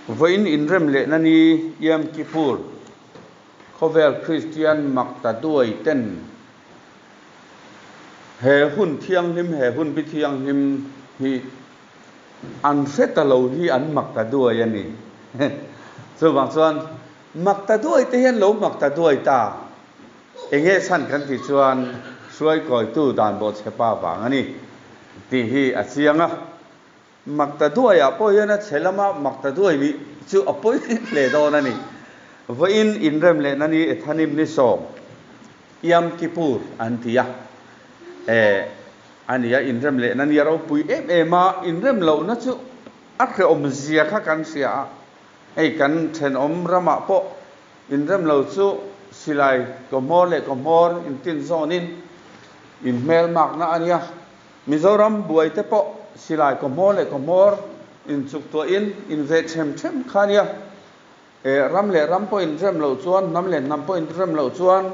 Vawiin inrem lehna ni Yom Kippur, khawvel Kristian makta duai ten he hun thianghlim, he hun bi thianghlim hi an hre ta lo hi an makta duai a ni. Chuvang chuan makta duai te hian lo makta duai ta. Enge chhan kan tih chuan hruaikawitu dan bawhchhe pa vang a ni tih hi a chiang a. Makta duaiah pawh hian a chhe lama makta duai nih chu a pawi hle dawn a ni. Vawiin inrem lehna ni Ethanim ni sawm, Yom Kippur an ti a. Eh, a nia inrem lehna ni a ropui em em a, inrem lohna chu a hrehawm zia kha kan hria a. Hei kan thenawm ramah pawh inrem lo chu silai kawhmawr leh kawhmawr intin zawnin inhmelmakna a nia. Mizoram buai te pawh silai kawhmawr leh kawhmawr inchuk tuahin inveh them them kha nia. Eh, ram leh ram pawh inrem loh chuan, hnam leh hnam pawh inrem loh chuan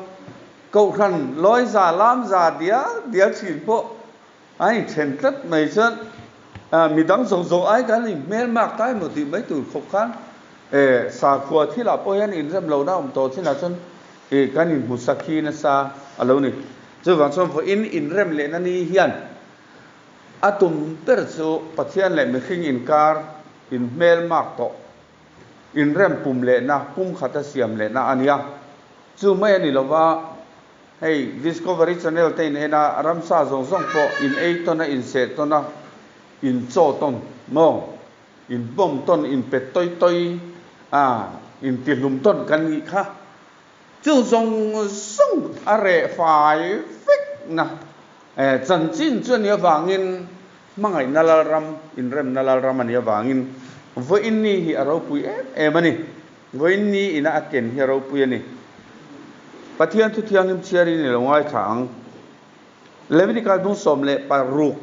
Kohhran lawiza lamza dial dial thin pawh a inthen tlat mai chuan midang zawng zawng ai kan inhmelmak ta emaw tih mai tur khawp khan eh sakhua thilah pawh hian inrem lohna awm tawh chinah chuan eh kan inhmu sakhi nasa a lo ni. Chuvang chuan vawiin inrem lehna ni hian a tum ber chu Pathian leh mihring inkar inhmelmak tawh inrem pum lehna, pum khata siam lehna a nia. Chu mai a ni lova, hei Discovery Channel te in en a, ramsa zawng zawng pawh in ei tawn a, in seh tawn a, in chaw tawn maw, in bawm tawn, in pet tawi tawi a, in tihlum tawn kan nih kha. Chu zawng zawng a reh fai vekna chanchin chu a nih avangin hmangaihna lalram, inremna lalram a nih avangin vawiin ni hi a ropui em em a ni. Vawiin ni ina a ken hi a ropui a ni. Pathian thu thianghlim chhiarin i lo ngaithla ang. Leviticus bung 16.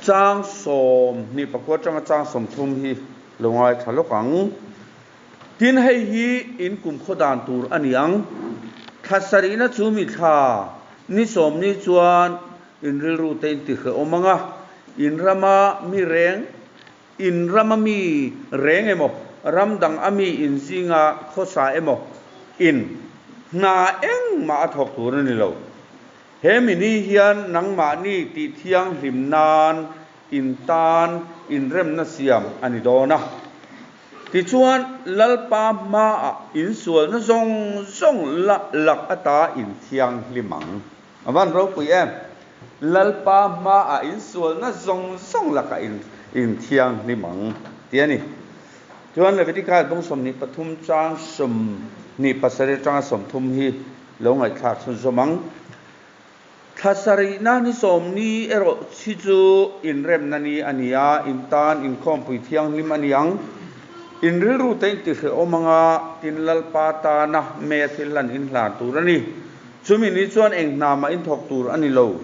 Chang 24 atanga chang 30 hi lo ngaithla lawk ang. Tin, hei hi in kumkhaw dan tur a ni ang. Thla sarihna chu mi thla ni sawm ni chuan in rilru te in tihrehawm ang a, in rama mi reng, in rama mi reng emaw, ram dang a mi in zinga khawsa emaw in hna engmah a thawk tur a ni lo. He mi ni hian nangmahni tih thianghlim nan in tan inremna siam a ni dawn a. Tichuan, Lalpa hmaah insualna zawng zawng lak ata in thianghlim ang. A van ropui em! Lalpa hmaah insualna zawng zawng lakah in thianghlim ang, tih a ni. Chuan Leviticus bung 23 chang 27 atanga 30 hi Lo ngaihthlak chhunzawm ang. Thla sarihna ni sawm ni erawh hi chu inremna ni a ni a, in tan inkhawmpui thianghlim a ni ang. In rilru te in tihrehawm ang a, tin Lalpa tana mea thil hlan in hlan tur a ni. Chumi ni chuan eng hna mah in thawk tur a ni lo.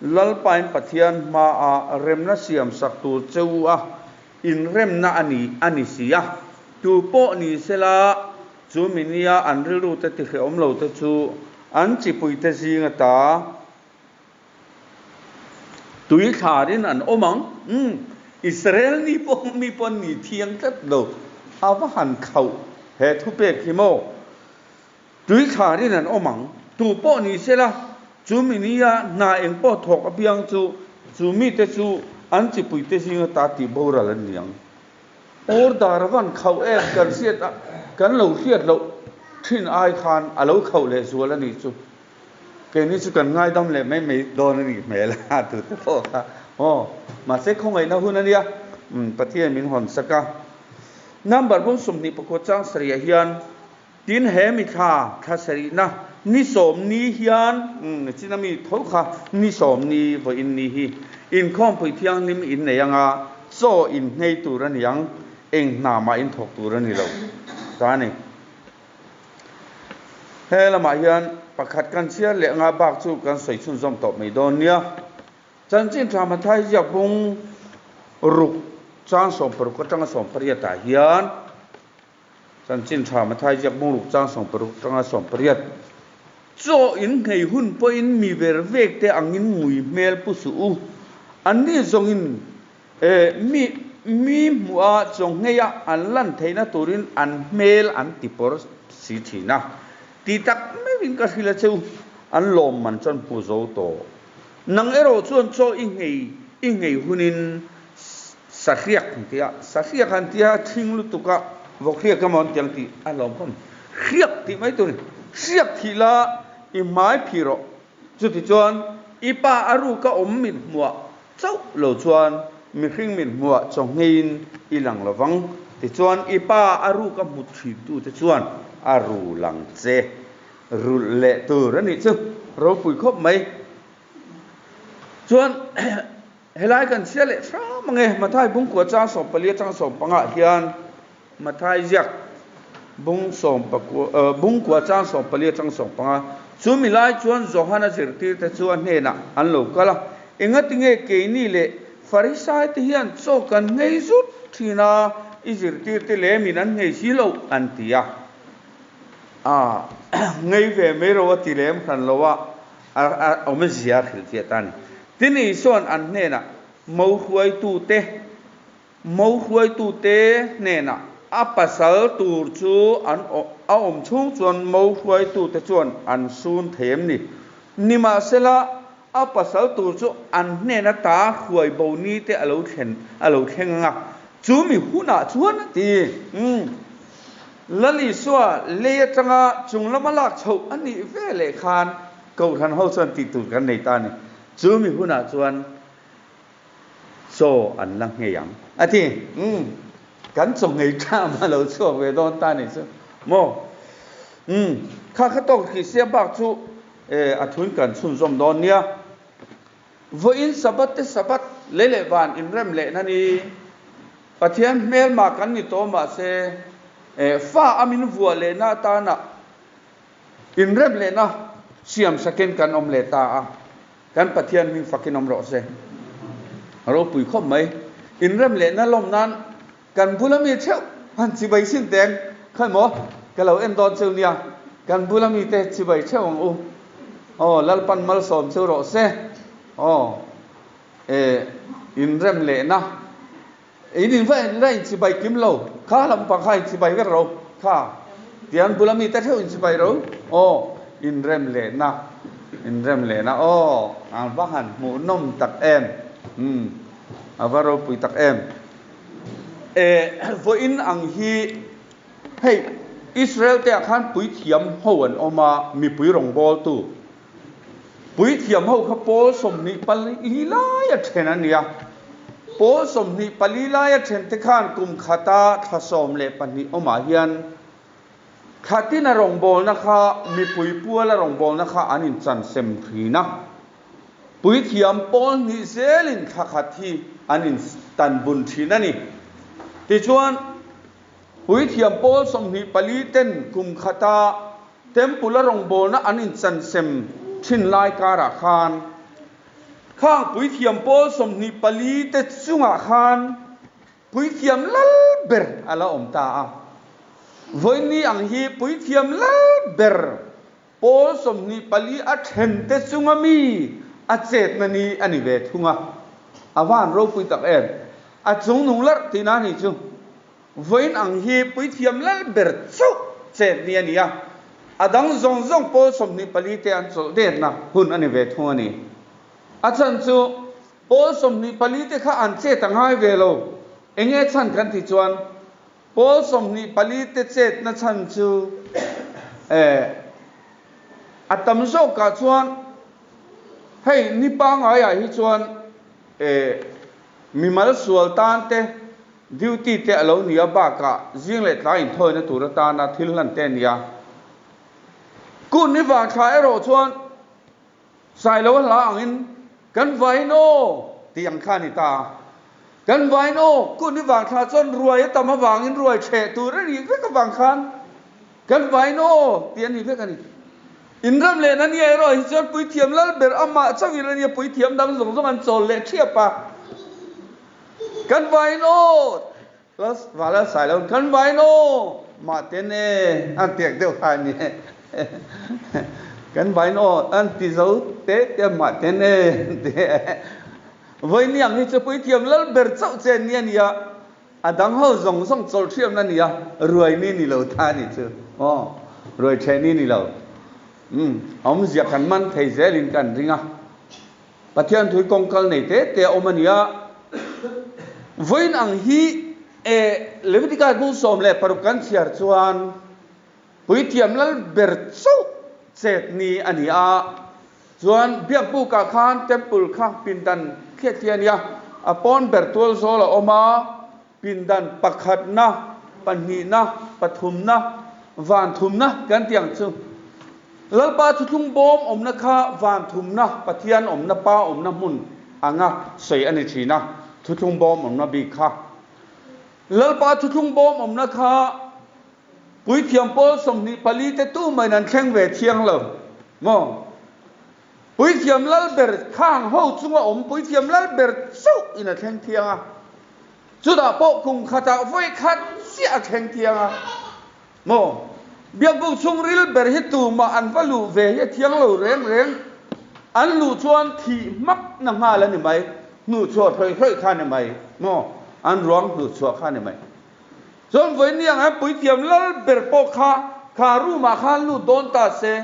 Lalpa in Pathian hmaah remna siam sak tur che u a, inremna a ni a ni si a. Tu pawh ni sela Chu mi nia an rilrute tihrehawm lo te chu an chipuite zing ata tui thlarin an awm ang. Umm, Israel ni pawh mi pawh an ni thiang tlat lo. A va han khauh he thupek hi maw? Tui thlarin an awm ang. Tu pawh ni sela, chu mi nia hna eng pawh thawk apiang chu, chu mite chu an chipuite zing ata tih boral an ni ang. Order a van khauh em kan hriat a, kan lo hriat loh thin ai khan a lo khauh leh zual a nih chu. Keini chu kan ngaidam leh mai mai dawn a nih hmel a tute pawh kha aw. Mahse khawngaihna hun a nia, Pathian min hawn sak a. Number bung 29 chang sarih ah hian Tin, he mi thla, thla sarihna ni sawm ni hian, nichin a mi tho kha ni sawm ni vawiin ni hi inkhawmpui thianghlim in nei anga chaw in nghei tur a ni ang, eng hna mah in thawk tur a ni lo ta a ni. He lamah hian pakhat kan chhiar leh anga bak chu kan sawi chhunzawm tawh mai dawn nia. Chanchin tha Mathai ziak bung ruk chang 16 atanga 18 ah hian, Chanchin tha Mathai ziak bungruk chang 16 tanga 18. Chaw in nghei hun pawhin mi ver vek te angin ngui hmel pu suh u. Anni zawngin eh mi. mi hmuha chaw ngheia an lan theihna turin an hmel an ti pawr si thin a. Ti tak meuhin ka hrilh a che u, an lawmman chuan hmu zo tawh. Nang erawh chuan chaw i nghei i nghei hunin sahriak an ti a, sahriak an ti a, thing lutuk a, vawkhriak emaw an ti ang tih a lawm khawp. Hriak tih mai tur a ni. Hriak thih la i hmai phih rawh. Chutichuan i pa a ruka awm mit hmuah chauh lo chuan mihring mit hmuah chaw ngheiin i lang lo vang. Tichuan i pa a ruka hmu thintute chuan a ru lang che. Rulh leh tur a nih chu ropui khawp mai. Chuan helai kan chhia leh hram ange Mathai bungkua chang 14 atang 15 ah hian Mathai ziak bung sawmpakua bungkua chang 14 atang 15 chu mi lai chuan Johana zirtir te chu a hnenah an lo kal a, engatinge keini leh Farisai te hian chaw kan nghei zut thin a, i zirtir te lemin an nghei si lo an ti a. A ngei ve mai ro a ti lem hran lo a, a awmzia a hrilh chiah ta a ni. Tin Isua'n an hnenah mo hruaitute, mo hruaitute hnenah a pasal tur chu an a awm chhung chuan mo hruaitute chuan an sun thei em ni? Nimahsela a pasal tur chu an hnen ata hruai bo ni te a lo thlen a lo thleng ang a, chu mi hunah chuan a ti. Umm. Lal Isua lei atanga chung lama lak chhoh a nih ve leh khan Kohhran ho chuan tih tur kan nei ta a ni. Chu mi hunah chuan chaw an la nghei ang a ti. Umm. Kan chaw nghei ṭham a lo chhuak ve dawn ta a nih chu maw. Umm. Kha kha tawk hrih sia bak chu E, a thun kan chhunzawm dawn nia. Vawiin Sabbath te Sabbath lei leh van inrem lehna ni. Pathian hmelma kan ni tawh mahse, e, fa a min vuah lehna atana inrem lehna siam sakin kan awm leh ta a. Kan Pathian hming fakin awm rawh se. A ropui khawp mai. Inrem lehna lawm nan Kan bula mi theuh han chibai sin teng khawi maw ka lo en dawn cheu nia kan bula mi te chibai theuh ang u aw Lalpan malsawm cheu rawh se aw e inrem lehna in in va en la in chibai kim lo kha lampang kha in chibai vek ro kha tian bula mi te theuh in chibai ro aw inrem lehna inrem lehna aw a va han hmuhnawm tak em umm a va ropui tak em. E, vawiin ang hi hei Israel te ah khan puithiam ho an awm a, mipui rawngbawltu. Puithiam ho kha pawl 24 lai a then a nia. Pawl 24 lai a then te khan kum khata thla 12 awmah hian thla tina rawngbawlna kha mipui puala rawngbawlna kha an inchansem thin a. Puithiam pawl hnih zelin thla khat hi an in tan bun thin a ni. Tichuan, Puithiam pawl 24 ten kum khata Temple a rawngbawlna an in chansem thin lai karah khan, khang Puithiam pawl 24 te chungah khan Puithiam lal ber a la awm ta a. Vawiinni ang hi Puithiam lal ber Pawl 24 a then te chunga mi a chetna ni a ni ve thung a, a van ropui tak em? A chung nung larh tihna a nih chu. Vawiin ang hi puithiam lal ber chauh chet ni a ni a, a dang zawng zawng pawl 24 te an chawlh detna hun a ni ve thung a ni. A chhan chu pawl 24 te kha an chet a ngai ve lo, enge chhan kan tih chuan Pawl 24 te chetna chhan chu eh a tam zawkah chuan hei ni pangaiah hi chuan eh mimal sual tan te duty te a lo nia bakah zing leh tlai inthawina tur atana thil hlan te a nia. Kun ni vangthla erawh chuan Sailo a hla angin kan vain aw tih ang kha a ni ta a. Kan vain aw kun i vang thla chuan ruai a tam avangin ruai chheh tur a nih vek avang khan kan vain aw tih a ni vek a ni. Inrem lehna nia erawh hi chuan puithiam lal ber amah chauhin a nia puithiam dang zawng zawng an chawl leh thiap a. Kan vain aw Val a sai lo kan vai naw mah ten e an tiak deuh kha ni kan vai naw an ti zo te te mah ten e ti voi niang hi chu puithiam lal ber chauh che ni a nia. A dang ho zawng zawng chawlh hriamna nia, ruai ni ni lo ta a nih chu. Aw, ruai ṭheh ni ni lo. Umm, awmzia kan man thei zelin kan ring a. Pathian thui kawng kal nei te te a awm a nia. Vawiin ang hi e Leviticus bung 16 kan chhiar chuan Puithiam lal ber chauh chet ni a ni a. Chuan Biakbukah khan Temple kha pindan thliah thliah a nia. A pawn ber tual zawl a awm a, pindan pakhatna, pahnihna, pathumna, van thumna kan tih ang chu. Lalpa thuthlung bawm awmna kha van thumna, Pathian awmna, Pa awmna hmun anga sawi a ni thin a, thuthlung bawm awmna bik kha. Lalpa thuthlung bawm awmna kha Puithiam pawl 24 te tumahin an thleng ve thiang lo maw? Puithiam lal ber khang ho chunga awm puithiam lal ber chauh in a thleng thiang a, chutah pawh kum khatah vawi khat chiah a thleng thiang a maw? Biakbuk chhungril ber hi tumah an va luh ve hi a thiang lo reng reng, an luh chuan thih hmak na nghal a ni mai, hnuhchhuah hrawih hrawih kha a ni mai maw? An ruang hnuhchhuah kha a ni mai. Chuan vawiin ang hian puithiam lal ber pawh kha kha room ah khan lut dawn ta se,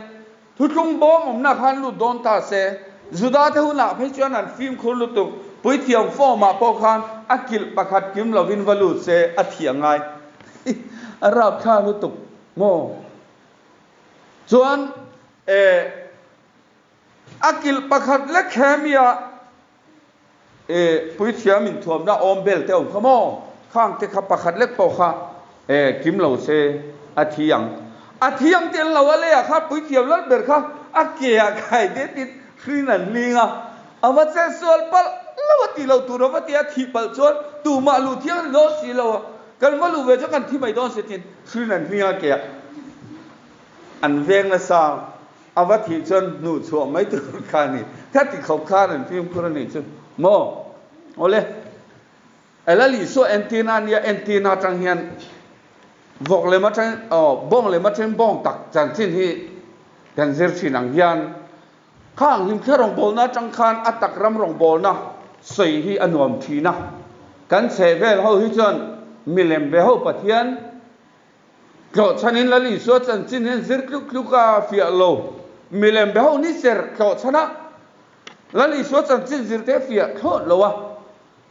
thuthlung bawm awmna ah khan lut dawn ta se, Juda te hunah phei chuan an fimkhur lutuk, puithiam form ah pawh khan a kilh pakhat kim lovin va lut se a thiah ngai. A rapthlak lutuk maw? Chuan eh a kilh pakhat lek hemi ah E, puithiam inthuamna awm bel te awm kha maw? Khang te kha pakhat lek pawh kha e, kim lo se a thi ang. A thi ang tih an lo a leiah kha puithiam lal ber kha a ke ah kai detin hrin an hling a, a va chet sual palh lo a tih loh tur a va ti a, thih palh chuan tumah luh thiang a ni dawn si lo a, kan va luh ve chuan kan thi mai dawn si tiin hrin an hling a ke ah an veng nasa. A va thih chuan hnuh chhuah mai tur kha a ni. Kha ti khawp khan an fimkhur a nih chu maw? Awle, Ela Isua entirna a nia, entirna atang hian vawk lem atang, aw, bawng lem atangin bawng tak chanchin hi kan zir thin ang hian khang hlimthla rawngbawlna atang khan a tak ram rawngbawlna sawi hi a nuam thin a. Kan chhehvel ho hi chuan milem ve ho Pathian Tlawhchhanin Lal Isua chanchin hian zir tluk tluk a fiah lo. Milem be ho ni ser tlawhchhana Lal Isua chanchin zir te fiah thlawt lo a.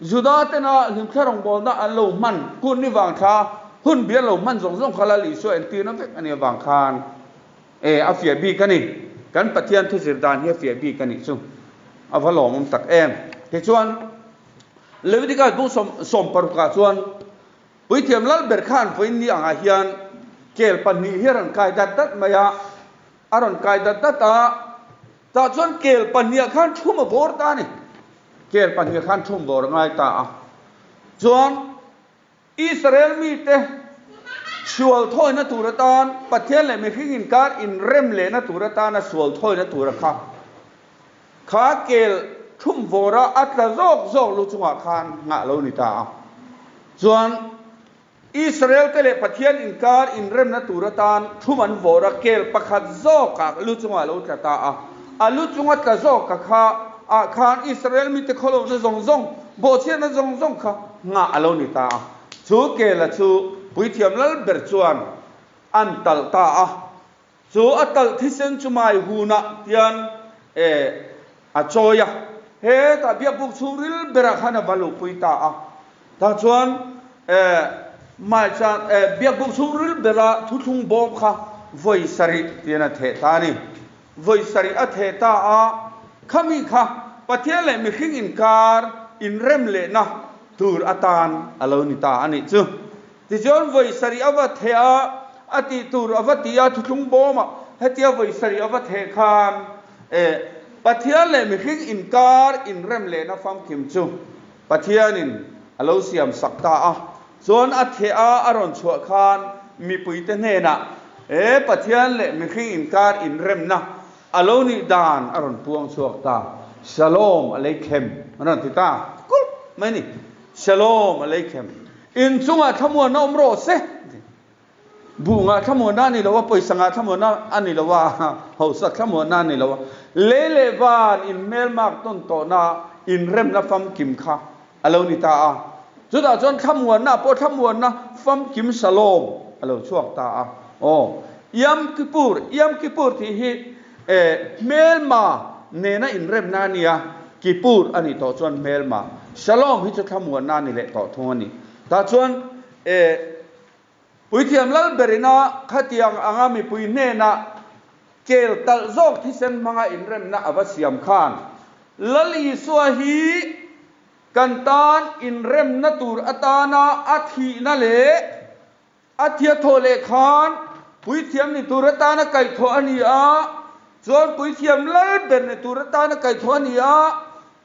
Juda tena hlimthla rawngbawlna an lo hman kun ni vang thla hun bi an lo hman zawng zawng kha Lal Isua entirna vek a nih avang khan e a fiah bik a ni. Kan Pathian thu zir dan hi a fiah bik a nih chu a va lawmawm tak em. Tichuan Leviticus bung 16 ah chuan Puithiam lal ber khan vawiin ni angah hian kel pahnih hi a rawn kai dat dat mai a, a rawn kai dat dat a, tah chuan kel pahniha khan thum a bawr ta a ni. Kel pahniha khan thum bawr a ngai ta a. Chuan Israel mite sual thawina tur atan Pathian leh mihring inkar inrem lehna tur atana sual thawina tura kha Kha kel thum vawra a tla zawk zawk lu chungah khan nghah lo ni ta a. Chuan Israel te leh Pathian inkar inremna tur atan thum an vawr a, kel pakhat zawkah lu chungah lo tla ta a. A lu chunga tla zawka kha ah khan Israel mite khawlohna zawng zawng, bawhchhiatna zawng zawng kha nghah a lo ni ta a. Chu kela chu Puithiam lal ber chuan an talh ta a. Chu a talh thisen chu mai hunah tian e a chawi a, hetah biakbuk chhungril berah khan a va luhpui ta a. Tah chuan e mai chuan e biakbuk chhungril bera thuthlung bawm kha vawi sarih tian a theh ta a ni. Vawi sarih a theh ta a, khami kha Pathian leh mihring inkar inrem lehna tur atan a lo ni ta a nih chu. Tichuan vawi sarih a va theh a, a tih tur a va ti a, thuthlung bawmah hetia vawi sarih a va theh khan eh Pathian leh mihring inkar inrem lehna famkim chu Pathianin a lo siam sak ta a. Chuan a theh a a rawn chhuah khan mipuite hnenah eh Pathian leh mihring inkar inremna a lo nih dan a rawn puang chhuak ta. Shalom Aleichem a rawn ti ta kulh mai a ni. Shalom Aleichem. In chungah thlamuanna awm rawh se. Buh ngah thlamuanna a ni lo a, pawisa ngah thlamuanna a ni lo a, hausa thlamuanna a ni lo a. Lei leh van in hmelmak tawn tawhna inremna famkim kha a lo ni ta a. Chutah chuan thlamuanna pawh thlamuanna famkim Shalom a lo chhuak ta a. Aw, Yom Kippur, Yom Kippur tih hi eh hmelma nena inremna a nia, Kippur a nih tawh chuan hmelma. Shalom hi chu thlamuanna a ni leh tawh thung a ni. Tah chuan eh Puithiam lal berina khatiang anga mipui hnena kel talh zawk thisen hmanga inremna a va siam khan Lal Isua hi kan tan inremna tur atana a thihna leh a thiathawh leh khan puithiam ni tur atana kaihthawh a ni a, chuan puithiam lal ber ni tur atana kaihthawh a ni a.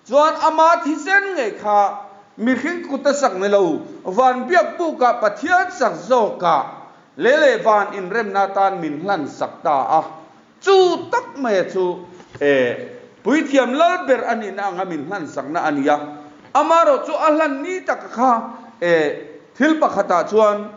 Chuan ama thisen ngei kha mihring kut a sak ni lo, van biak bukah Pathian sak zawkah lei leh van inremna atan min hlan sak ta a. Chu tak maia chu e puithiam lal ber a nihna anga min hlan sakna a ni a. Amaherawh chu a hlan ni taka kha e thil pakhatah chuan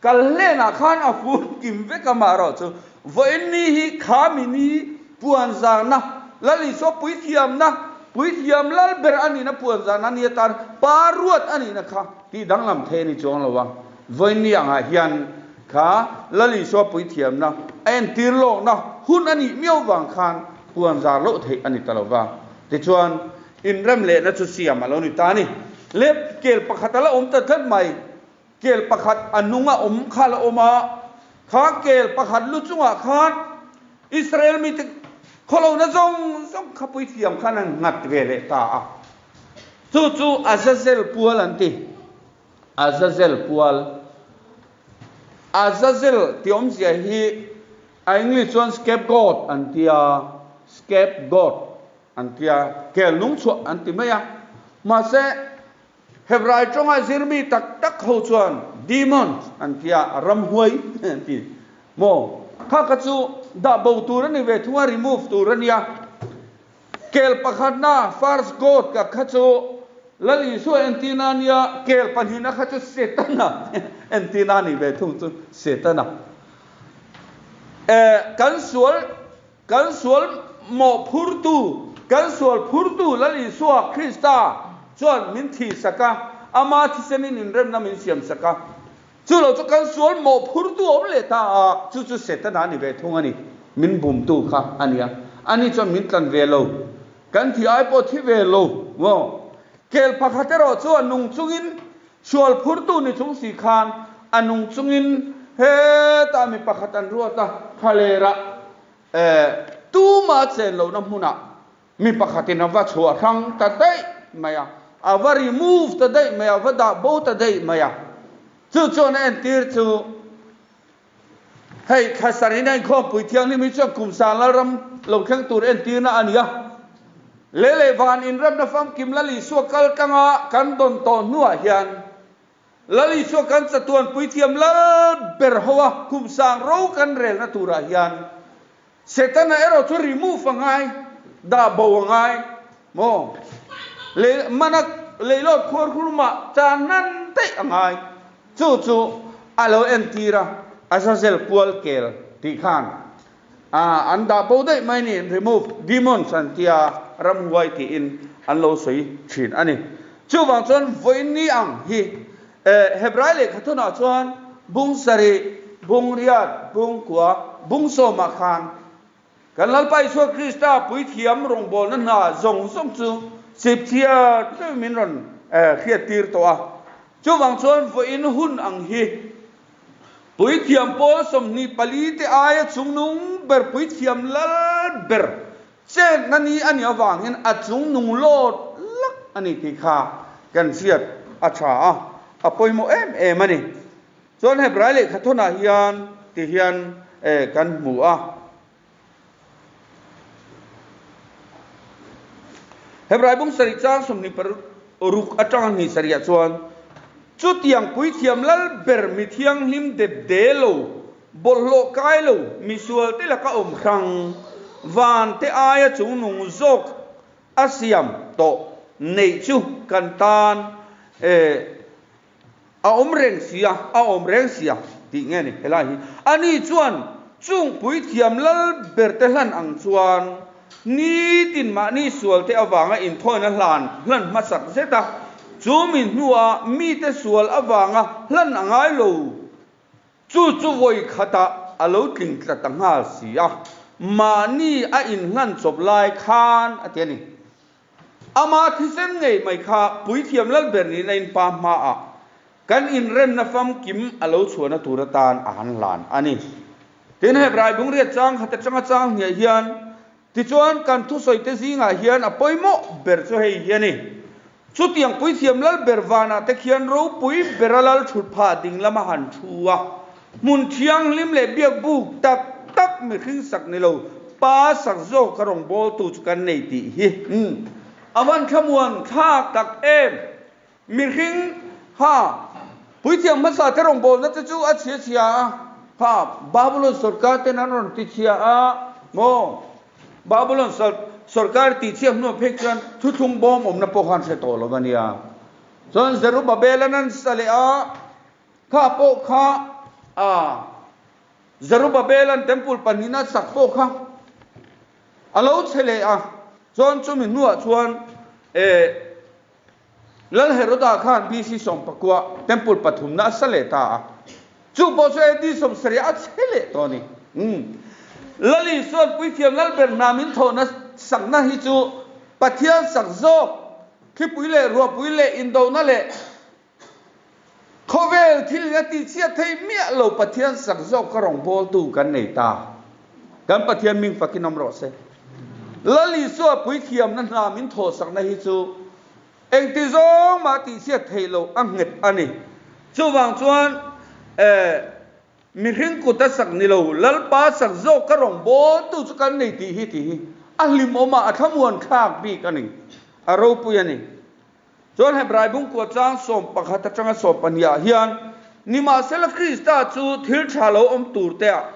Kal hlenah khan a fur kim vek a marawh chu vawiin ni hi kha mi ni puan zahna Lal Isua puithiamna puithiam lal ber a nihna puan zahna ni atan pa ruat a nihna kha tih danglam thei a ni chuang lo a, vawiin ni angah hian kha Lal Isua puithiamna a entir lawkna hun a nih miau vang khan puan zar loh theih a ni ta lo va, tichuan inrem lehna chu siam a lo ni ta a ni. Lep kel pakhat a la awm ta tlat mai. Kel pakhat a nung a awm kha la awm a, kha kel pakhat lu chungah khan Israel mite khawlohna zawng zawng kha puithiam khan an nghat ve leh ta a. Chu chu Azazel pual an ti. Azazel pual. Azazel tih awmzia hi a English chuan scapegoat an ti a, scapegoat an ti a, kel nung chhuah an ti mai a. Mahse, Hebrai tawnga zirmi tak tak ho chuan demons an ti a, ramhuai an ti maw? Kha kha chu dah bo tur a ni ve thung a, remove tur a nia. Kel pakhatna, first goat, ka kha chu Lal Isua entirna a nia, kel pahnihna kha chu Setana entirna a ni ve thung chu Setana. Eh, kan sual Kan sual mawhphurtu, kan sual phurtu Lal Isua Krista chuan min thihsak a, ama thisenin inremna min siamsak a. Chu lo chu kan sual mawhphurtu a awm leh ta a, chu chu Setana a ni ve thung a ni. Min bumtu kha a nia. Ani chuan min tlan ve lo. Kan thi ai pawh thi ve lo maw? Kel pakhat erawh chu a nung chungin sual phurtu ni chung si khan a nung chungin hetah mi pakhat an ruat a, thlalerah Eh, tuma chen lohna hmunah mi pakhatin a va chhuah hrang ta daih mai a, a va remove ta daih mai a, a va dah bo ta daih mai a. Chu chuan a entir chu hei thla sarihna inkhawmpui thianghlim hi chuan kum sang lalram lo thleng tur entirna a ni a. Lei leh van inremna famkim Lal Isua kal tlanga kan dawn tawh hnuah hian Lal Isua kan chatuan puithiam lal ber ho a, kum sang ro kan relna turah hian Setana erawh chu remove a ngai, dah bo a ngai maw? Lei mana leilawt khuar hlumah chan nan daih a ngai. Chu chu a lo entir a, Azazel kual kel tih khan A, an dah bo daih mai ni, remove demons an tia ramhuai tiin an lo sawi thin a ni. Chuvang chuan vawiin ang hi Hebrai lehkha thunah chuan bung sarih, bung riat, bung kua, bung sawmah khan kan Lalpa Isua Krista puithiam rawngbawlna hna zawng zawng chu chipchiar deuhin min rawn hriattir tawh a. Chuvang chuan vawiin hun ang hi Puithiam pawl 24 te aia chungnung ber puithiam lal ber chetna ni a nih avangin a chungnung lawt lak a ni tih kha kan hriat a tha a, a pawimawh em em a ni. Chuan Hebrai lehkha thawnah hian ti hian kan hmu a. Hebrai bung sarih chang 26 atanga hnih sarihah chuan, Chutiang puithiam lal ber mi thianghlim dep de lo, bawlhhlawh kai lo, misualte laka awm hrang, vante aia chungnung zawk a siam tawh neih chu kan tan eh, A awm reng sia, a awm reng sia tih nge ni helai hi. Ani chuan chung puithiam lal ber te hlan ang chuan nitin mahni sual te avanga inthawina hlan hlan hmasak zet a. Chu mi hnuah mite sual avanga hlan a ngai lo. Chu chu vawi khatah a lo tling tla ta nghal si a, mahni a inhlan chawp lai khan a ti a ni. Ama thisen ngei mai kha Puithiam Lalber nihna in pa hmaah kan inremna famkim a lo chhuahna tur atan a han hlan a ni. Tin, Hebrai bungriat chang khat atanga chang hniah hian Tichuan, kan thusawite zingah hian a pawimawh ber chu hei hi a ni. Chutiang Puithiam Lalber vanah te khian ropui bera lal thut phah ding lama han thu a, hmun thianghlim leh biak buk tak tak mihring sak ni lo, pa sak zawk a rawngbawltu chu kan nei tih hi a van thlamuan thlak tak em! Mihring, ha, puithiam hmasa te rawngbawlna te chu a chhia chhia a, ha, Babulon sawrkar ten an rawn ti chhia a, maw? Babulon sawrkar tih chhiak hnuah phei chuan thuthlung bawm awmna pawh khan hre tawh lo a nia. Chuan Zerubbabel-an an sa leh a, kha pawh kha, a, Zerubbabel-an temple pahnihna a sak pawh kha a lo chhe leh a, chuan chumi hnuah chuan, eh, Lal Heroda khan BC 19 temple pathumna a sa leh ta a, chu pawh chu AD 70 a chhe leh tawh a ni. Umm. Lal Isuan Puithiam Lalber hna min thawhna sakna hi chu Pathian sak zawk, thlipui leh ruahpui leh indona leh Khawvel thil hi a tihchhiat thei miah lo Pathian sak zawk ka rawngbawltu kan nei ta. Kan Pathian ming fakin awm rawh se. Lal Isua puithiamna hna min thawhsakna hi chu engti zawng mah tihchhiat theih loh a nghet a ni. Chuvang chuan eh mihring kut a sak ni lo Lalpa sak zawk ka rawngbawltu chu kan nei tih hi tih hi a hlimawm a, a thlamuan thlak bik a ni. A ropui a ni. Chuan Hebrai bungkua chang 11 atanga 12 ah hian, Nimahsela Krista chu thil tha lo awm tur te ah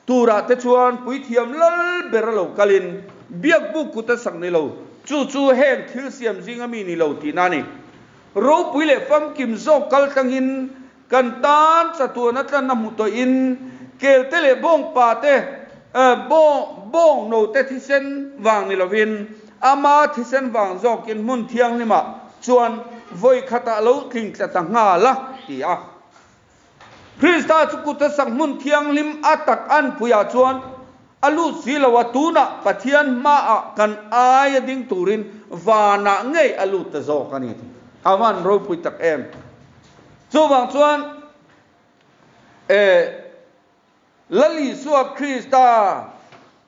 turah te chuan puithiam lal ber a lo kalin biakbuk kut a sak ni lo, chu chu heng thil siam zinga mi ni lo tihna a ni. Ropui leh famkim zawk kal tlangin Kan tan chatuan a tlanna hmu tawhin kelte leh bawngpa te, bawng, bawng no te thisen vang ni lovin ama thisen vang zawkin hmun thianghlimah chuan vawi khatah lo tling tla ta nghal a, ti a. Krista chu kut a sak hmun thianghlim a tak anpuiah chuan a lut si lo a, tunah Pathian hmaah kan aia ding turin vanah ngei a lut ta zawk a ni. A van ropui tak em! Chuvang chuan eh Lal Isua Krista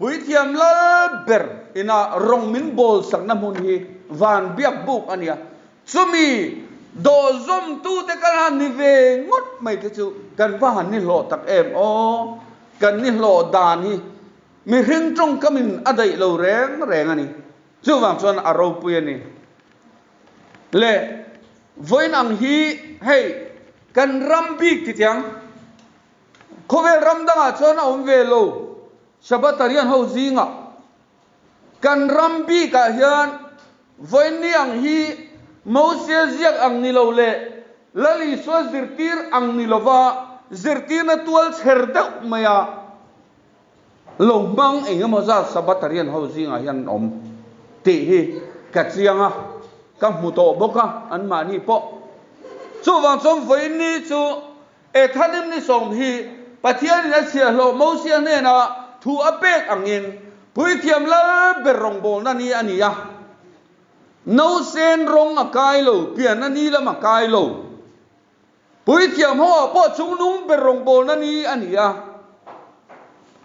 Puithiam Lal ber ina rawng min bawl sakna hmun hi van biak buk a nia. Chumi dawhzawmtute kan han ni ve ngawt mai te chu kan va han ni hlawh tak em aw! Kan ni hlawh dan hi mihring tawngkamin a daih lo reng reng a ni. Chuvang chuan a ropui a ni. Le vawiin ang hi hei kan ram bik ti tiang khawvel ram dangah chuan a awm ve lo Sabbatarian ho zingah kan ram bikah hian vawiin ni ang hi Mosia ziak ang ni lo leh Lal Isua zirtir ang ni lova zirtirna tual chher deuh maia Lo hmang eng emaw zat Sabbatarian ho zingah hian an awm tih hi ka chiang a, ka hmu tawh bawk a, anmahni pawh. Chuvang chuan vawiin chu Ethanim ni sawm hi Pathianin a chhiahhlawh Mosia hnenah thu a pek angin Puithiam Lal ber rawngbawlna ni a ni a. Nausen rawng a kai lo, pianna ni lam a kai lo. Puithiam ho ah pawh chungnung ber rawngbawlna ni a ni a,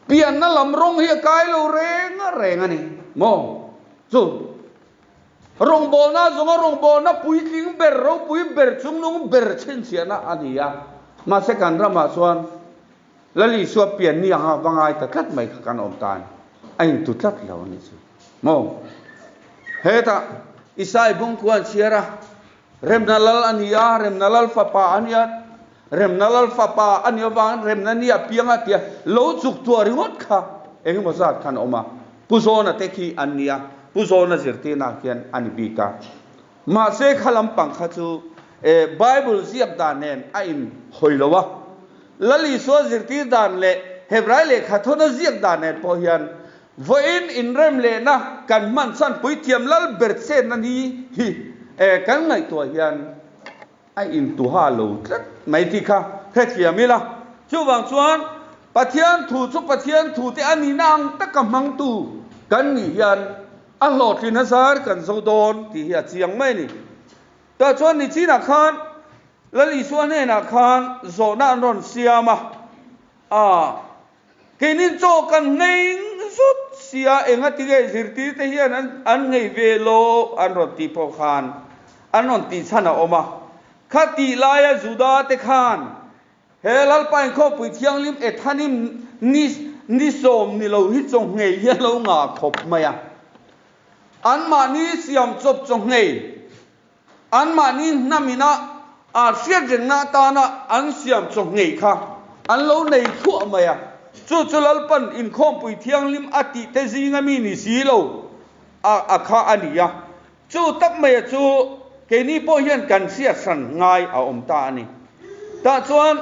pianna lam rawng hi a kai lo reng reng a ni maw? Chu rawngbawlna zawnga rawngbawlna puitling ber, ropui ber, chungnung ber chhinchhiahna a ni a, mahse kan ramah chuan Lal Isua pian ni anga va ngai ta tlat mai kha kan awm ta a ni, a intu tlat lo a ni chu maw? Hetah Isai bungkua an chhiar a. Remna Lal a ni a, Remna Lal fapa a ni a, Remna Lal fapa a nih avangin Remna ni a piang a tia lo chuk tuah ringawt kha eng emaw zat khan a awm a. Pu Zawna te khi an ni a, Pu Zawna zirtirna khian a ni bik a. Mahse kha lampang kha chu Bible ziak dan nen a inhawi lo a. Lal Isua zirtir dan leh Hebrai lehkha thawna ziak dan nen pawh hian Vawiin inrem lehna kan hman chhan puithiam lal ber chenna ni hi kan ngaihtuah hian A intuha lo tlat mai tih kha hrethiam ila. Chuvang chuan Pathian thu chu Pathian thu te a nihna ang taka hmangtu kan nih hian a hlawhtlin a zar kan zo dawn tih hi a chiang mai a ni. Tah chuan nichinah khan Lal Isua hnenah khan zawhna an rawn siam a, a Keinin chaw kan nghei zut sia, enga tinge zirtirte hian an nghei ve lo an rawn tih pawh khan an rawn tih chhan a awm a. Kha tih laia Juda te khan he Lalpa inkhawmpui thianghlim Ethanim ni ni sawm ni lo hi chaw nghei hi a lo ngah khawp mai a. Anmahni siam chawp chaw nghei Anmahni hnamina a hriat rengna atana an siam chaw nghei kha an lo nei thluah mai a, chu chu Lalpan inkhawmpui thianghlim a tih te zinga mi ni si lo a kha a ni a. Chu tak maia chu keini pawh hian kan hriat hran ngai a awm ta a ni. Tah chuan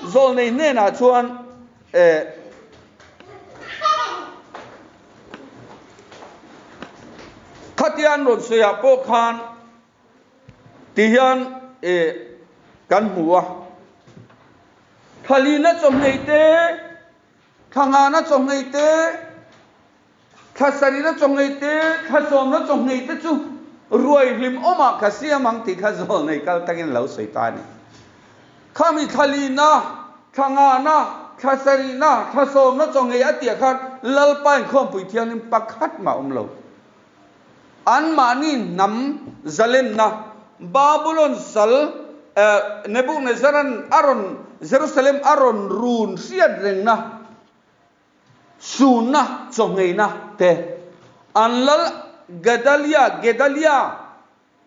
zawlnei hnenah chuan eh Khatia an rawn sawiah pawh khan ti hian eh kan hmu a, Thlalina chawhmei te, Thlangana chawhmei te, Thlasarina chawhmei te, Thlasawmna chawhmei te chu ruai hlim awmah ka siam ang tih kha zawlnei kal takin lo sawi ta a ni. Khami thlalina, thla ngana, thla sarihna, thla sawmna chaw ngei a tih ah khan Lalpa inkhawmpui thianghlim pakhat mah awm lo. Anmahni hnam zalenna Babulon sal Nebuchadnezzar-a'n a rawn Jerusalem a rawn run hriat rengna sunna chaw ngeina te an lal Gedalia, Gedalia,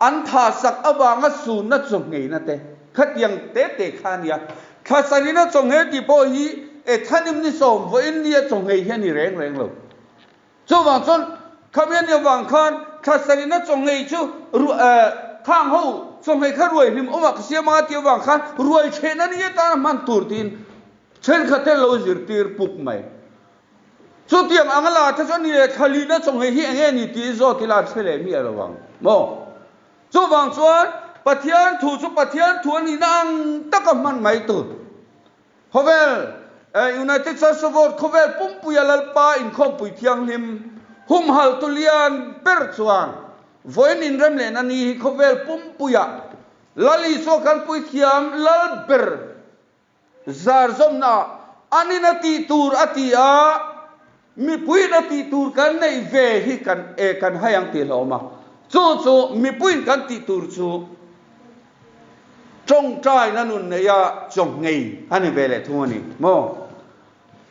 An tha sak avanga sunna chawngheina te khatiang te te kha a nia. Thla sarina chawnghei tih pawh hi Ethanim ni sawm vawiin nia chawnghei hi a ni reng reng lo. Chuvang chuan khami a nih avang khan thla sarina chawnghei chu khang ho chawnghei kha ruai hlim awmah ka siam anga tih avang khan ruai chhehna ni atana hman tur tiin thenkhat te lo zirtir puk mai. Chutiang anga la te chuan ni leh thlalina chawnghei hi enge ni tih zawt ila an hre leh miah lo ang maw? Chuvang chuan Pathian thu chu Pathian thu a nihna ang taka hman mai tur. Khawvel, United Church of God khawvel pumpuia Lalpa inkhawmpui thianghlim humhaltu lian ber chuan vawiin inrem lehna ni hi khawvel pumpuia Lal Isua kan puithiam Lal ber Zarzawmna an in a tih tur a ti a, mipuiin a tih tur kan neih ve hi kan e kan hai ang tih hlawm a. Chu chu mipuiin kan tih tur chu tawngtaina nun neia chawnghei a ni ve leh thung a ni maw?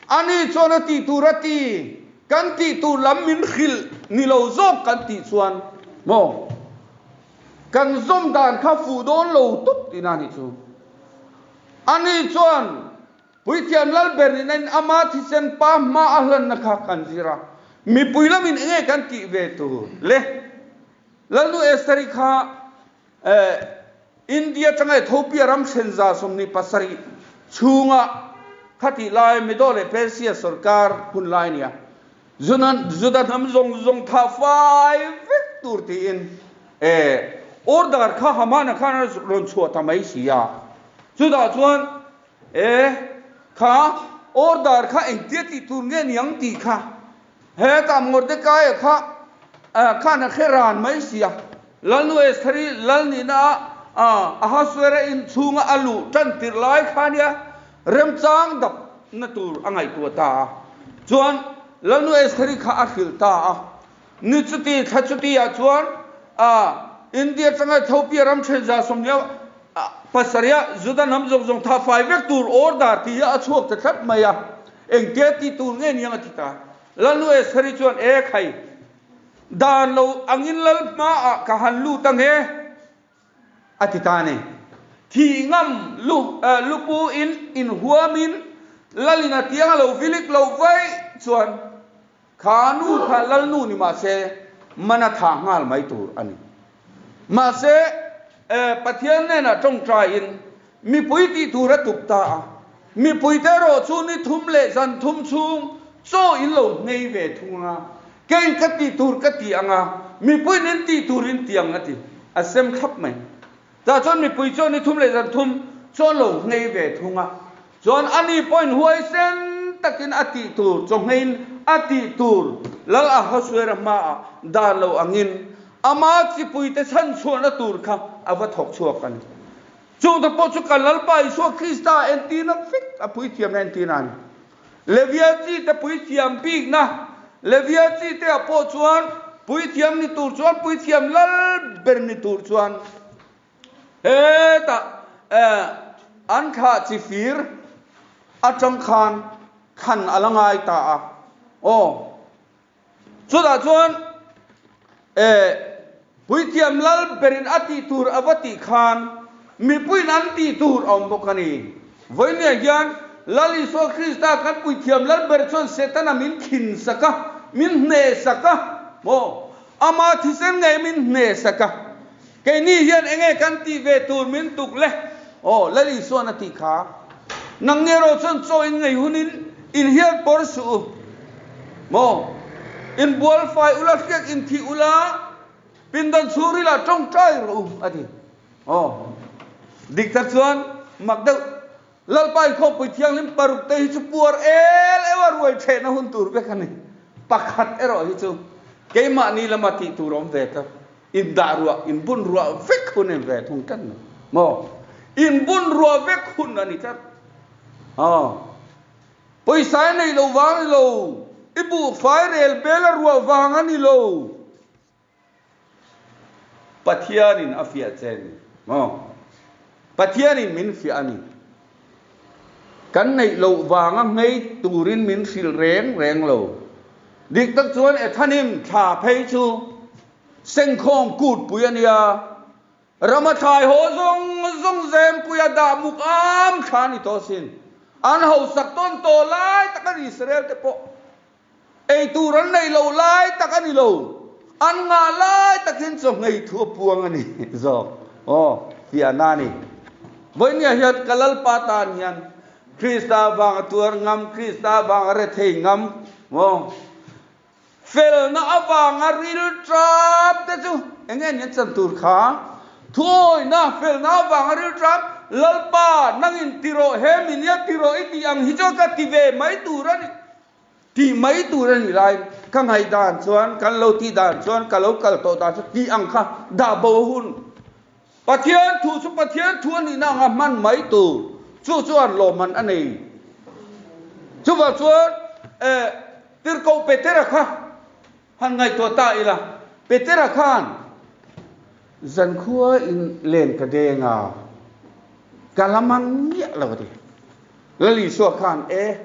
Ani chuan a tih tur a ti, kan tih tur lam min hrilh ni lo zawk kan tih chuan maw? Kan zawm dan kha fuh dawn lo tup tihna a nih chu. Ani chuan Puithiam Lalber nihna in ama thisen pa hma a hlanna kha kan zir a, mipui lamin enge kan tih ve tur le? Lalnu Esther-i kha India atanga Ethiopia ram hrenza 27 chhunga khatih lai Medo leh Persia sorkar hun lai a ni a. Juda hnam zawng zawng thah fai vek tur tiin order kha Hamana khan a rawn chhuah ta mai si a. Chutah chuan e kha order kha engtia tih tur nge niang tih kha hetah Mordekaia kha khan a hre ran mai si a. Lalnu Estheri lal nihna ah Ahasuera in chhunga a luh tan tirh lai kha nia remchang dap na tur a ngaihtuah ta a. Chuan Lalnu Estheri kha a hrilh ta a. Ni chuti thla chuti ah chuan India atanga Ethiopia ram then 27 Juda hnam zawng zawng tha fai vek tur order tih hi a chhuak ta tlat mai a. Engtia tih tur nge niang a ti ta. Lalnu Estheri chuan e khai. Dan lo angin lal hmaah ka han lut ang e, a ti ta a ni. Thih ngam lu lupu in inhuamin lalin a tiang a lo vilik lo vaih chuan kha nu kha lalnu ni mah se man a thah nghal mai tur a ni. Mahse, Pathian hnenah tawngtaiin mipui tih tur a tuk ta a. Mipuite erawh chu ni thum leh zan thum chhung chaw in lo nghei ve thung a, kei ka tih tur ka ti ang a, mipuiin in tih tur in ti ang a ti. A sem thlap mai. Tah chuan mipui chuan ni thum leh zan thum chuan lo nghei ve thung a. Chuan ani pawhin huaisen takin a tih tur chawngheiin a tih tur Lal Ahasuera hmaah dan lo angin ama chipuite chhanchhuahna tur kha a va thawk chhuak a ni. Chungte pawh chu kan Lalpa Isua Krista entirna vek a puithiamna entirna a ni. Levia chite puithiam bikna, Levia chiteah pawh chuan puithiam ni tur chuan puithiam lal ber ni tur chuan hetah an thlah chi fir atang khan thlan a la ngai ta a. Aw. Chutah chuan eh Puithiam lal berin a tih tur a va tih khan mipuiin an tih tur a awm bawk a ni. Vawinia hian Lal Isua Krista kan Puithiam lal ber chuan Setana min khin sak a, min hneh sak a, maw? Ama thisen ngei min hneh sak a. Keini hian enge kan tih ve tur min tuk le? Aw, Lal Isuan a tih kha. Nangni erawh chuan chaw in ngei hunin in hian pawr suh u. Maw? In bual fai ula, hriak in thih ula, pindan chhungril ah tawngtai rawh u, a ti. Aw, dik tak chuan mak deuh. Lalpa inkhawmpui thianghlim paruk te hi chu puar el eu a ruai thehna hun tur vek a ni. Pakhat erawh hi chu keimahni lama tih tur awm ve ta. Indah ruah, inbun ruah vek hun a ni ve thung tlat mai. Maw? Inbun ruah vek hun a ni tlat. Aw. Pawisa i neih loh vang a ni lo. I buhfai rel bel a ruah vang a ni lo. Pathianin a fiah che a ni. Maw? Pathianin min fiah a ni. Kan neih loh vanga hmei turin min hrilh reng reng lo. Dik tak chuan Ethanim thla phei chu sengkhawm kutpui a nia. Rama thlai haw zawng zawng Zempuia dah muk am thla a ni tawh asin. An hausak tawn tawh lai tak a ni Israel te pawh. Ei tur an neih loh lai tak a ni lo, an ngah lai takin chawhmei thu a puang a ni zawk. Aw, fiahna a ni. Vawinia hian ka Lalpa tan hian Krista vanga tuar ngam, Krista vanga rethei ngam, aw, felna avanga ril tap te chu eng nge ni an chan tur kha? Thuawina, felna avanga ril tap, Lalpa, nangin ti rawh, he mi nia ti rawh i tih ang hi chuan ka ti ve mai tur a ni. Tih mai tur a nih laiin ka ngaihdan chuan, kan lo tih dan chuan, ka lo kal tawh dan chuan tih ang kha dah bo a hun. Pathian thu chu Pathian thu a nihna anga hman mai tur, chu chuan lawmman a nei. Chuvang chuan eh Tirhkoh Petera kha han ngaihtuah ta ila, Petera khan zankhua in len ka deng a, ka la man miah lo a ti. Lal Isua khan e.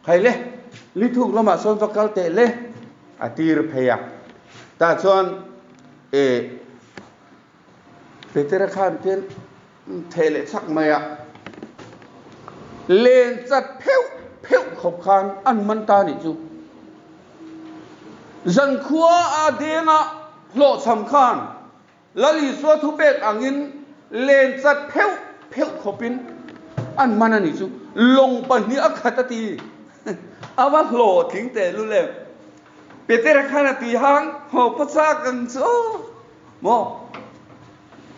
Khai le, lithuk lamah sawn va kal teh le, a tir phei a. Tah chuan e Petera khan tian theh leh chak mai a, len chat pheuh pheuh khawp khan an man ta nih chu. Zankhua a denga hlawhchham khan Lal Isua thupek angin len chat pheuh pheuh khawpin an man a nih chu. Lawng pahnih a khat a ti. A va hlawhtling teh lul em. Petera khan a tui hang haw phaw chak ang chu aw. Maw?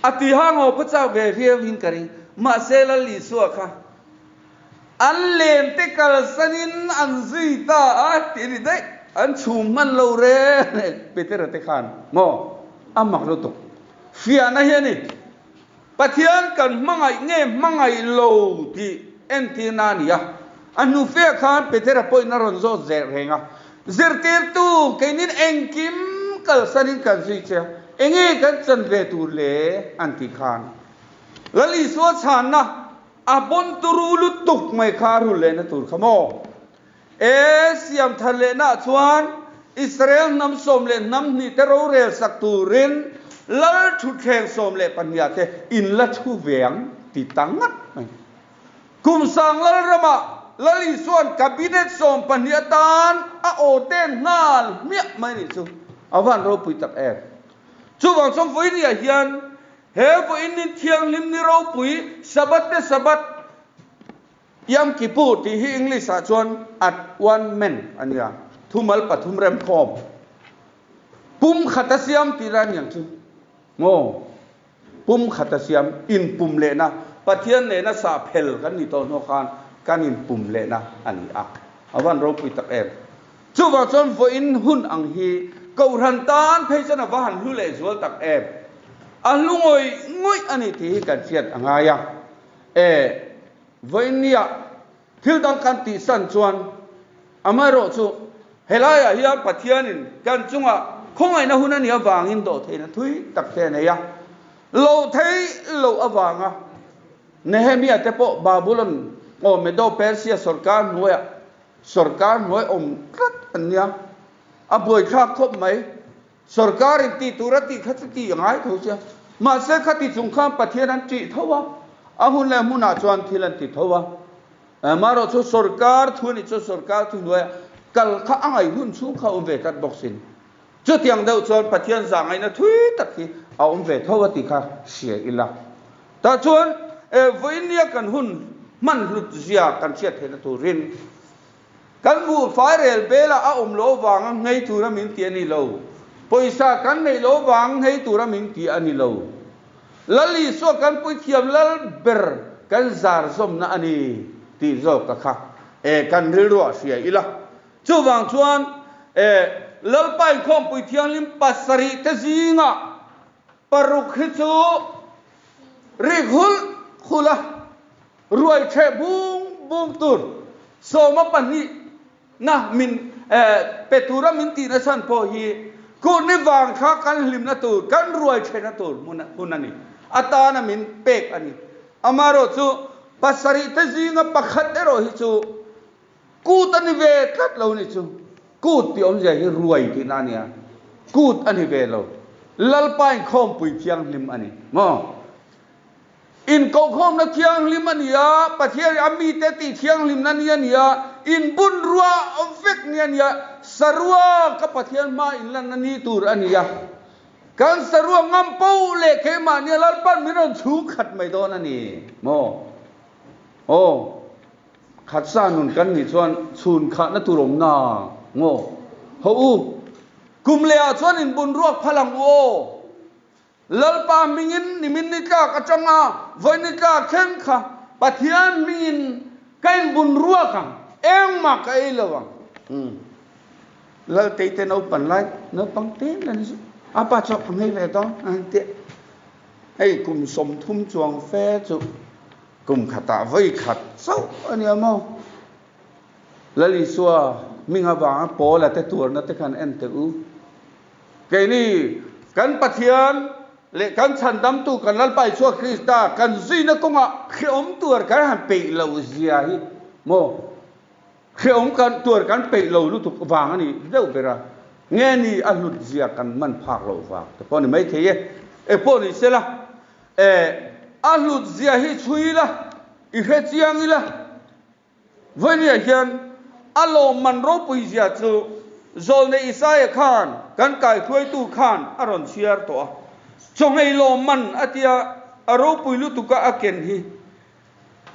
A tui hang haw phaw chak ve viau in ka ring. Mahse Lal Isua kha An len te kalsanin an zui ta a tih a ni daih. An chhum hman lo reng e Petera te khan maw a mak lutuk. Fiahna hi a ni. Pathian kan hmangaih nge hmangaih lo tih entirna a ni a. A hnufiah khan Petera pawhin a rawn zawt zel reng a. Zirtirtu keinin engkim kalsanin kan zui che a, enge kan chan ve tur le an tih khan Lal Isua chhanna A pawn turu lutuk mai kha a rul lehna tur kha maw? E, siam thar lehnaah chuan Israel hnam 12 te rorel sak turin Lal thutthleng 12 te in la thu ve ang ti ta ngat mai. Kum sang Lal ramah Lal Isua'n cabinet 12 atan a aw ten nghal hmiah mai nih chu a van ropui tak em. Chuvang chuan vawinia hian He vawiin ni thianghlim ni ropui Sabbath te Sabbath, Yom Kippur tih hi English ah chuan at one man a nia, thumal pathum remkhawm pum khat a siam tih lai aniang chu maw? Pumkhata siam inpum lehna, Pathian nena sah phel kan nih tawh hnuah khan kan inpum lehna a ni a. A van ropui tak em. Chuvang chuan vawiin hun ang hi Kohhran tan phei chuan a va han hlu leh zual tak em. A hlu ngawih ngawih a ni tih hi kan hriat a ngai a. E, vawiin nia thil dang kan tihsan chuan amaherawh chu helaiah hian Pathianin kan chungah khawngaihna hun a nih avangin dawhtheihna thui tak te a nei a. Loh theih loh avanga Nehemia te pawh Babulon aw Medo-Persia sorkar hnuaiah Sorkar hnuai awm tlat an nia, a buaithlak khawp mai. Sorkarin tih tur a tih kha chu tih a ngai tho sia. Mahse khati chung khan Pathian an ṭih tho a, a hun leh hmunah chuan thil an ti tho a. Amaherawh chu sorkar thu a nih chuan sorkar thu hnuaiah kal kha a ngaih hun chhung kha a awm ve tlat bawk sin. Chutiang deuh chuan Pathian zah ngaihna thui tak hi a awm ve tho a tih kha hria ila. Tah chuan vawinia kan hun hman hlut zia kan hriat theihna turin kan buhfai rel belah a awm loh avanga nghei tura min ti a ni lo, pawisa kan neih loh avanga nghei tura min ti a ni lo. Lal Isua kan puithiam lal ber kan zar zawmna a ni tih zawk ka kha kan rilruah hria ila. Chuvang chuan Lalpa inkhawmpui thianghlim pasarih te zingah Paruk hi chu rik hulh hulh a, ruai ṭheh bung bung tur sawma pahnih na min pe tura min tihna chhan pawh hi Kurni vang kha kan hlimna tur, kan ruai ṭhehna tur hmun hun a ni. Atana min pek a ni. Amaherawh chu pasarih te zinga pakhat erawh hi chu Kut a ni ve tlat lo ni chu. Kut tih awmzia hi ruai tihna a nia. Kut a ni ve lo. Lalpa inkhawmpui thianghlim a ni maw? Inkohkhawmna thianghlim a ni a, Pathian a mite tih thianghlimna ni a ni a, inbun rua vek ni a ni a, sarua ka Pathian hma inlanna ni tur a ni a. Kan sarua ngam poh leh keimahnia Lalpan min rawn chhung khat mai dawn a ni maw? Aw. Khatsa nun kan nih chuan chhun khahna tur awm na ngaw? Ho u, kum leh ah chuan in bun ruak phal ang u aw. Lalpa hmingin nimin ni tlak atanga vawi ni tlak thleng kha Pathian hmingin ka in bun ruak ang, engmah ka ei lo ang. Umm. Laltei te naupan lai, naupang te la ni chu, a pa chuan ka hmei ve dawn a han ti a. Hei kum 30 chuang fe chu Kum khatah vawi khat chauh a nia maw? Lal Isua hming avanga Paula te tuarna te khan en teh u. Keini kan Pathian leh kan chhandamtu kan Lalpa Isua Krista kan zuina kawngah hrehawm tuar kan han peih loh zia hi maw? Hrehawm kan tuar kan peih lo lutuk vang a ni deuh ber a, nge ni a hlut zia kan man phak loh vang te pawh a ni maithei e. Engpawh ni sela, E, a hlut zia hi chhui ila, i hre chiang ila. Vawinia hian a lawmman ropui zia chu Zawlnei Isaia khan kan kaihruaitu khan a rawn chhiar tawh a. Chawngei lawmman a tia a ropui lutuka a ken hi.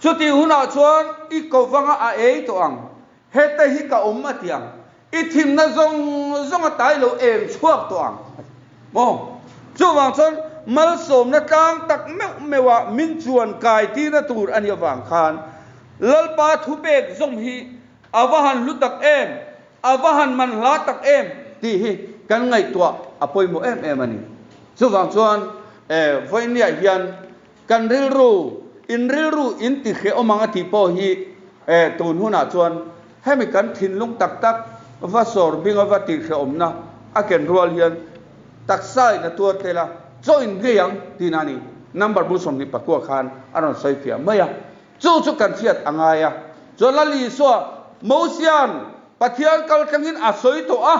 Chutih hunah chuan i ko vanga a ei tawh ang. Heta hi ka awm a ti ang. I thimna zawng zawng a tai lo eng chhuak tawh ang a ti. Maw? Chuvang chuan malsawmna tlang tak meuh meuha min chuan kai tirna tur a nih avang khan Lalpa thupek zawng hi a va han hlu tak em, a va han man hla tak em tih hi kan ngaihtuah a pawimawh em em a ni. Chuvang chuan vawinia hian Kan rilru, in rilru in ti hrehawm ang a tih pawh hi e, tun hunah chuan hemi kan thinlung tak tak va sawr bing a va tih hrehawmna a ken rual hian taksa in a tuar tel a, chaw in ngei ang tihna a ni. Number bul 29 khan a rawn sawi fiah mai a, chu chu kan hriat a ngai a. Chuan Lal Isua, Mosia'n Pathian kaltlangin a sawi tawh a,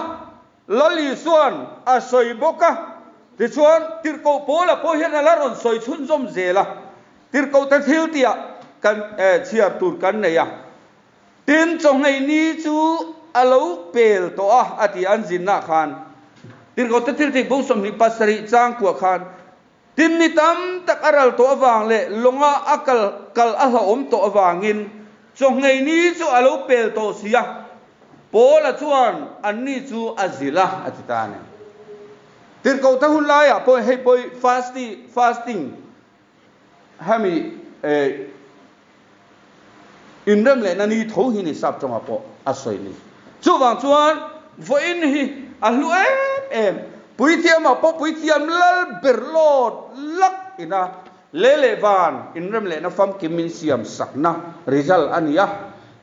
Lal Isua'n a sawi bawk a, tichuan Tirhkoh Paula pawh hian a la rawn sawi chhunzawm zel a, Tirhkohte thil tihah kan chhiar tur kan nei a. Tin, chawhngei ni chu a lo pel tawh a, a ti an zinnaah khan. Tirhkohte thil tih bung 27 chang kuah khan Tin ni tam tak a ral tawh avang leh lawnga a kal kal a hlauhawm tawh avangin chawhngei ni chu a lo pel tawh si a, Paula chuan anni chu a zilh a, a ti ta a ni. Tirhkohte hun laiah pawh hei pawh hi fasti, fasting, Hemi inrem lehna ni tho hi ni sap tawngah pawh a sawi ni. Chuvang chuan vawiin hi a hlu em em. Puithiamah pawh puithiam lal ber lawt lak ina lei leh van inrem lehna famkim min siam sakna result a ni a.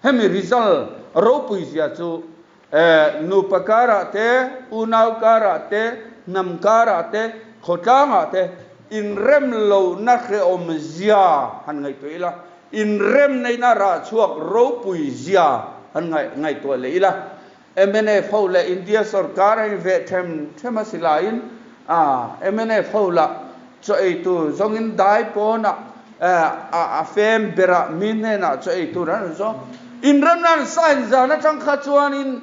Hemi result ropui zia chu Nupa karah te, unau karah te, hnam karah te, khawtlangah te inrem lohna hrehawm zia han ngaihtuah ila, inrem neihna rah chhuak ropui zia han ngaihtuah leh ila. Mnf ho leh India sorkar a inveh them them a si laiin mnf ho lah chaw ei tur zawngin dai pawnah a fem berah mi hnenah chaw ei tur an rawn zawng. Inremna an sign zan atang kha chuanin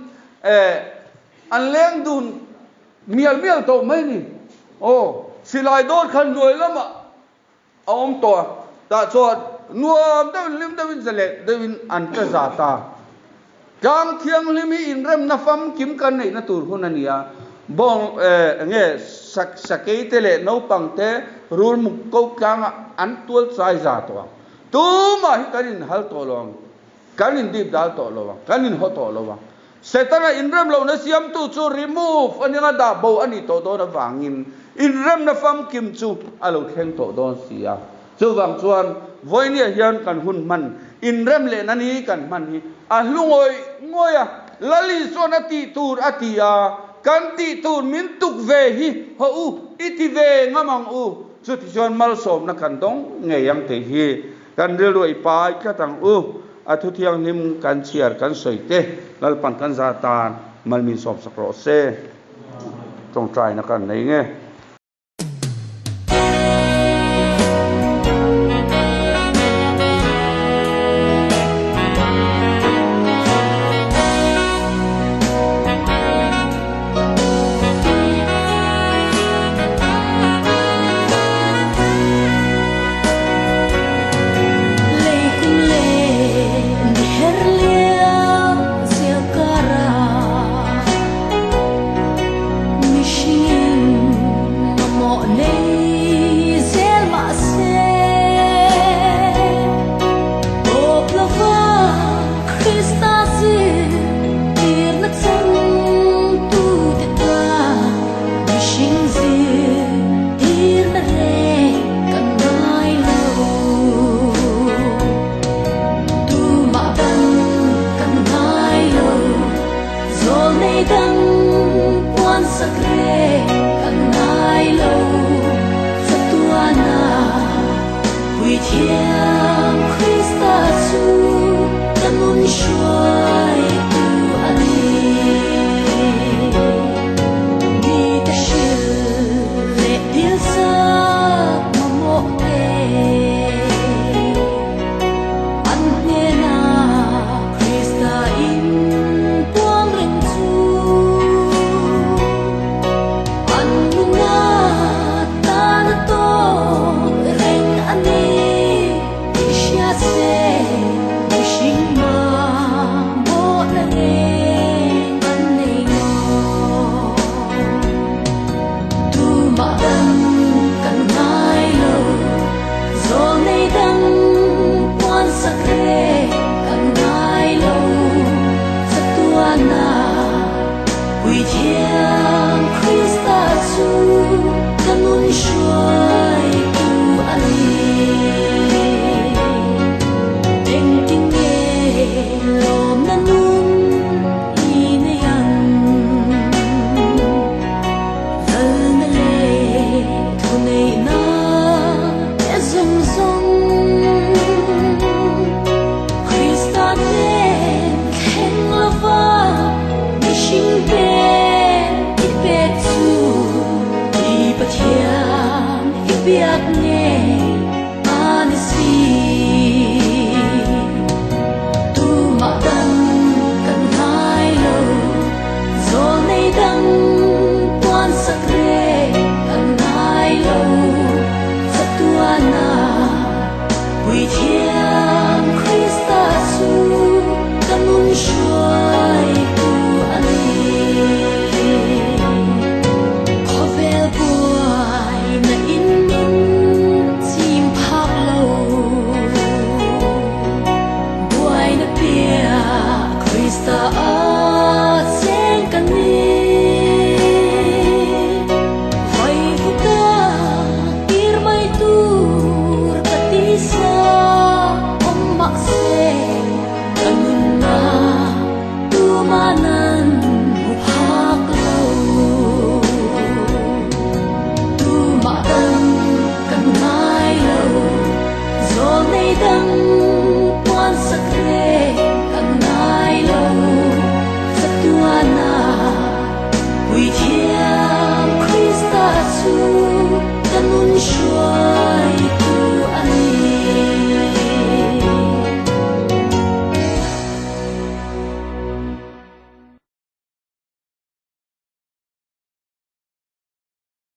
an leng dun mial mial tawh mai ni. Aw, silai dawr kha hnuai lamah a awm tawh a, tah chuan nuam deuhin hlim deuhin zaleh deuhin an tla za ta. Tlang thianghlim hi inremna famkim kan neihna tur hun a ni a, bawng enge sakei te leh naupang te rulmuk ko tlangah an tual chai za tawh ang. Tumah hi kan inhal tawh lo ang, kan indip dal tawh lo ang, kan inhaw tawh lo ang. Setana inrem lohna siamtu chu remove a nia dah bo a nih tawh dawn avangin inremna famkim chu a lo thleng tawh dawn si a. Chuvang chuan vawinia hian kan hun hman inrem lehna ni kan hman hi a hlu ngawih ngawih a, Lal Isuan a tih tur a ti a, kan tih tur min tuk ve hi haw u, i ti ve ngam ang u, chutichuan malsawmna kan dawng ngei ang tih hi kan rilru i pai tlat ang u, a thu thianghlim kan chhiar kan sawi te Lalpan kan za tan mal min sawmsak rawh se, tawngtaina kan nei nge. Puithiam Krista chu.